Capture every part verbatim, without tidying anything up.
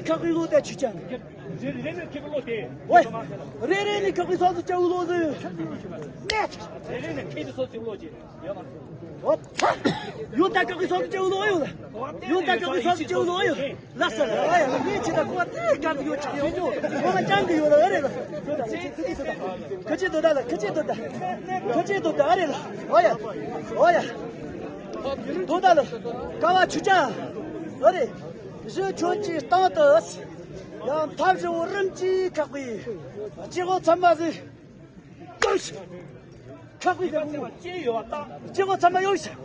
ཁག་པའི་བློ་དེ་ཆུ་ཅན། རེ་རེ་ནས་ཁེ་བློ་དེ། ཝེ། རེ་རེ་ནས་ཁག་པའི་སོ་སོ་ཅན་བློ་ཟེར། རེ་རེ་ནས་ཁེ་བའི་སོ་སོའི་བློ་ཅན། ཡོད་མ་རེད། ཨོ་ཚ། ཡོད་ད་ཁག་པའི་སོ་སོ་ཅན་བློ་ཡོད། ཡོད་ད་ཁག་པའི་སོ་སོ་ཅན་བློ་ཡོད། ལགས་སོ། ཨ་ཡ་ངས་ཅི་ད་གོ་བ་དེ་ག་ཚོད་ཡོད་ཅིག་ཡོད་མོ། ཁོ་ལ་ཅང་གི་ཡོད་ལ་ཨ་རེད་ལ། ཁ་ཆེ་དོ་ད་ལ་ཁ་ཆེ་དོ་ད། ཁ་ཆེ་དོ་ད་ཨ་རེད་ལ། ཨོ་ཡ། ཨོ་ཡ། དོ་ད་ལ། ཀ་བ་ཆུ་ཅན། ཨ་རེད། གཞི་ཁྱོད་ཀྱི་སྟེང་དུ། ཡང་ཐབས་བཞི་བོ་རིམ་གྱིས་ཁག་པའི། སྤྱི་གོ་ཚང་མ་ཟིག་ཡོ་ཤི། ཁག་པའི་ཟིག་ཅི་ཡོད་བ་ད། སྤྱི་གོ་ཚང་མ་ཡོ་ཤི།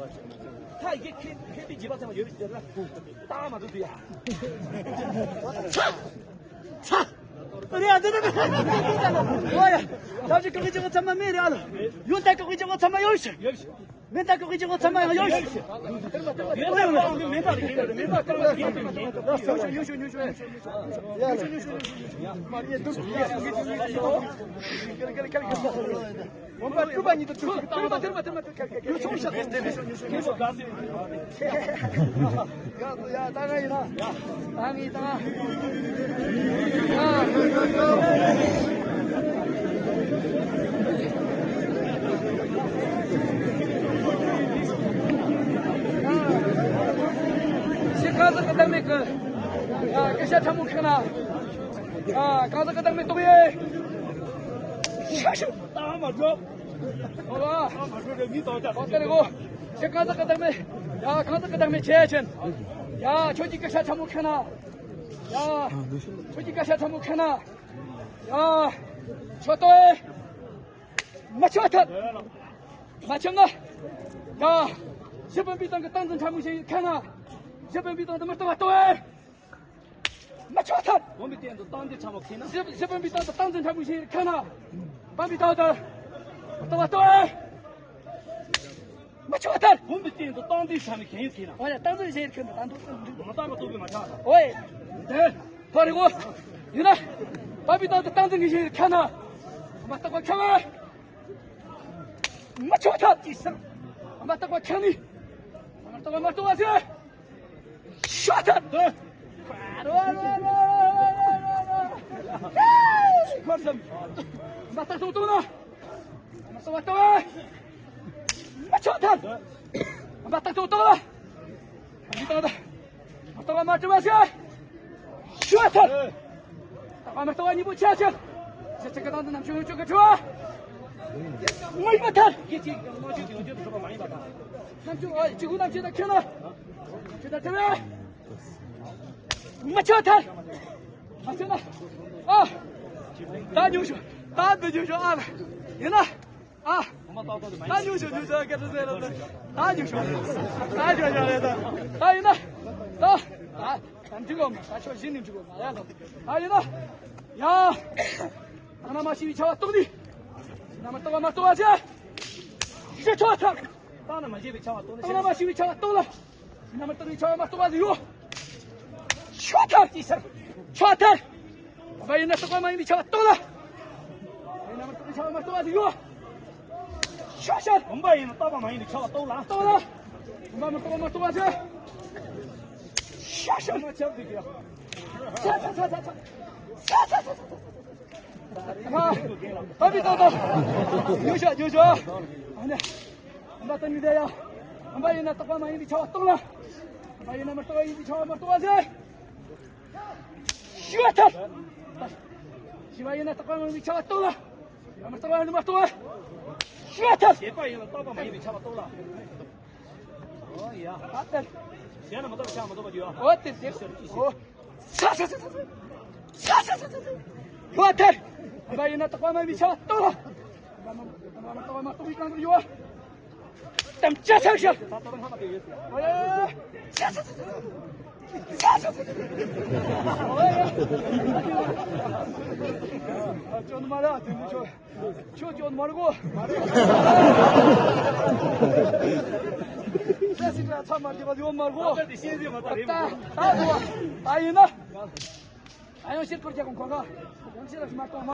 ད་ཡི་ཁེ་ཁེ་པའི་བྱིས་པ་ཚང་མ་ཡོ་ཤི་ཟེར་ན། ད་མ་འདུག་ཡ། ཚ། ཚ། རེད་ཡ་འདི་འདི་འདི། ཨོ་ཡ། ཐབས་བཞི་ཁག་པའི་སྤྱི་གོ་ཚང་མ་མེད་རེད་ཨ་ལ། ཡོ་ད་ཁག་པའི་སྤྱི་གོ་ཚང་མ་ཡོ་ཤི། མེ་མདའ་ཀོ་གི་ཅི་གོ་ཚང་མ་ཡང་ཡོད་ཤི། མེ་མདའ་ཀོ་གི་ཅི་གོ་ཚང་མ་ཡོད་ཤི། ཡོད་ཤི་ཡོད་ཤི་ཡོད་ཤི། མ་རེད་འདུག་ཡོད་ཤི་ཡོད་ཤི་ཡོད་ཤི། མོན་པ་སྤྲུལ་པ་ཉིད་དུ་ཐུག་ཤིག་ཐུག་པ་ཐེར་མ་ཐེར་མ་ཐེར་མ་ཐེར་མ་ཐེར་མ་ཐེར་མ་ཐེར་མ་ཐེར་མ་ཐེར་མ་ཐེར་མ་ཐེར་མ་ཐེར་མ། ཡ་ད་ག་ཡིན་ན། ད་ངས་ད། ཤི་ཁ་ཟ་གི་བདག་མེད་གི། ཡ་སྐད་ཆ་ཕྲ་མོ་ཁ་ན། ཡ་ཁ་ཟ་གི་བདག་མེད་གཏོང་ཡེ། ཤ་ཤ། ད་མ་འགྲོ། ཨོ་ལ། ཨོ་དེ་རེད་གོ། ཤི་ཁ་ཟ་གི་བདག་མེད། ཡ་ཁ་ཟ་གི་བདག་མེད་ཆེ་ཆེན། ཡ་ཁྱོད་ཀྱི་སྐད་ཆ་ཕྲ་མོ་ཁ་ན། ཡ། ཁྱོད་ཀྱི་སྐད་ཆ་ཕྲ་མོ་ཁ་ན། ཡ། ཁྱོད་ལྟོས། མ་ཆོད་ཐལ། མ་ཆོད་ན། ཡ། གཞི་དཔོན་པའི་སྟེང་གི་སྟངས་འཛིན་ཕྲ་མོ་ཞིག་ཁ་ན། གཞི་དཔོན་པའི་སྟེང་དུ་མི་ལྟ་བ་ལྟོས། མ་ཆོད་ཐལ། དཔོན་པོའི་སྟེང་དུ་སྟངས་འཛིན་ཕྲ་མོ་ཁེ་ན། གཞི་གཞི་དཔོན་པའི་སྟེང་དུ་སྟངས་འཛིན་ཕྲ་མོ་ཞིག་ཁ་ན། དཔོན་པོའི་སྟེང་དུ་མི་ལྟ་བ་ལྟོས། མ་ཆོད་ཐལ། དཔོན་པོའི་སྟེང་དུ་སྟངས་འཛིན་ཕྲ་མོ་ཁེ་ཡོད་ཁེ་ན། ཨོ་ཡ་སྟངས་འཛིན་ཞིག་ཁེ་ན་ད་འདུག་ད་འདུག་མ་བཏགས་པ་ལྟོས་པའི་མ་ཆགས། ཨོ་ཡ། དེ། ཕ་རི་གོ། ཡིན་ན། དཔོན་པོའི་སྟེང་དུ་སྟངས་འཛིན་གྱི་ཞིག་ཁ་ན། མ་བཏགས་པ་ཁ་ན། མ་ཆོད་ཐལ། ཅི་ཟེར། མ་བཏགས་པ་ཁ་ནི། མ་བཏགས་པ་མ་བཏགས་པ་ཟེར། ཤོ་ཐལ། ཁོར་སམ། མ་བཏགས་ཐོག་ཏུ་ན། མ་བཏགས་ཐོག་མ་ཆོད་ཐལ། མ་བཏགས་ཐོག་ཏུ་ན། མི་བཏགས་ད། མ་བཏགས་མ་བཏགས་མ་ཤོ་ཐལ། ད་མ་བཏགས་གཉིས་པོ་ཆ་ཆ། ཆ་ཆ་ག་དང་དུ་ནམ་ཆུ་ཆུ་ག་ཆུ། མ་ཡིན་པ་ཐལ། ཡེ་ཅིག་ནོ་ཅིག་ཡོང་ཅིག་ཐུབ་པ་མ་ཡིན་པ་དང་། ནམ་ཆུ་ཨ་ཅི་གུ་ནམ་ཆུ་ད་ཁྱོད་ན། ཆུ་ད་ཐུབ་པ། མ་ཆོད་ཐལ། མ་ཆོད་ན། ཨ། ད་ཉུང་ཤོས། ད་འདི་ཉུང་ཤོས་ཨ་ལ། ཡིན་ན། ཨ། ད་ཉུང་ཤོས་ཉུང་ཤོས་སྐད་ཆ་ཟེར་ལ་ད། ད་ཉུང་ཤོས། ད་ཉུང་ཤོས་རེད་ད། ད་ཡིན་ན། ད། ད་འགྲིག་གོ་མ། ད་ཆོས་གཞི་ནས་འགྲིག་གོ་མ་ཡ་ད། ད་ཡིན་ན། ཡ། ད་ན་མ་ཤི་བའི་ཆ་བ་གཏོང་ནི། ན་མ་གཏོང་བ་མ་གཏོང་བ་ཟེར། ཤི་ཆོག་ཐག་ད་ན་མ་ཤི་བའི་ཆ་བ་གཏོང་ནི། ད་ན་མ་ཤི་བའི་ཆ་བ་གཏོང་ལ། ན་མ་གཏོང་བའི་ཆ་བ་མ་གཏོང་བ་ཟེར་ཡོ། ཆོག་ཐག་ཅི་ཟེར། ཆོག་ཐག་བ་ཡིན་ན་གཏོང་བ་མ་ཡིན་པའི་ཆ་བ་གཏོང་ལ། ན་མ་གཏོང་བའི་ཆ་བ་མ་གཏོང་བ་ཟེར་ཡོ། ཤ་ཤ། བུམ་པ་ཡིན་ན་བཏགས་པ་མ་ཡིན་པའི་ཆ་བ་གཏོང་ལ། གཏོང་ལ། བུམ་པ་མ་གཏོང་བ་མ་གཏོང་བ་ཟེར། ཤ་ཤ། མ་ཆབ་འདུག་ཡ། ཤ་ཤ་ཤ་ཤ་ཤ། ཤ་ཤ་ཤ་ཤ་ཤ། ཨ། ད་མི་ཏོག་ཏོ། ཉོ་ཤ་ཉོ་ཤ། ཨ་ནི། ཨ་མ་ད་མི་ད་ཡ། ཨ་མ་ཡིན་ན་བཏགས་པ་མ་ཡིན་པའི་ཆ་བ་གཏོང་ལ། ཨ་མ་ཡིན་ན་མ་གཏོགས་པ་ཡིན་པའི་ཆ་བ་མ་གཏོང་བ་ཟེར། ཤི་བ་ཐལ། ཤི་བ་ཡིན་ན་བཏགས་པ་མ་ཡིན་པའི་ཆ་བ་གཏོང་ལ། ཡང་མ་གཏོགས་པ་ཡིན་ན་མ་གཏོགས་པ། ཤི་བ་ཐལ། བྱེད་པ་ཡིན་ན་བཏགས་པ་མ་ཡིན་པའི་ཆ་བ་གཏོང་ལ། ཨོ་ཡ། ཨ་ཐལ། གཞན་ལ་མ་གཏོགས་པའི་ཆ་མ་གཏོགས་པ་འདུག་ཡ། ཨོ་ཐལ་ཐལ། ཨོ། ཤ་ཤ་ཤ་ཤ། ཤ་ཤ་ཤ་ཤ། ཡོད་ཐལ། ཨ་མ་ཡིན་ན་བཏགས་པ་མ་ཡིན་པའི་ཆ་བ་གཏོང་ལ། ཨ་མ་མ་གཏོགས་པ་མ་གཏོགས་པའི་གང་ཟིག་ཡོད། དམ་བཅའ་ཆགས་ཤག་ཨོ་ཡ། ཤ་ཤ་ཤ་ཤ། ཤ་ཤ་ཤ་ཤ། ཨོ་ཡ། ཨ་ཅོ་ནུ་མ་ར་དེ་མི་ཆོ། ཁྱོད་ཅོ་མར་གོ། ས་སི་ཏྲ་ཚ་མར་གྱི་བ་ཡོ་མར་གོ། ད་ད་ད་ད་ཡིན་ན། ཨ་ཡོང་ཕྱིར་པར་རྒྱག་གོང་གོ་ག་ཡོང་ཕྱིར་མ་གཏོང་མ།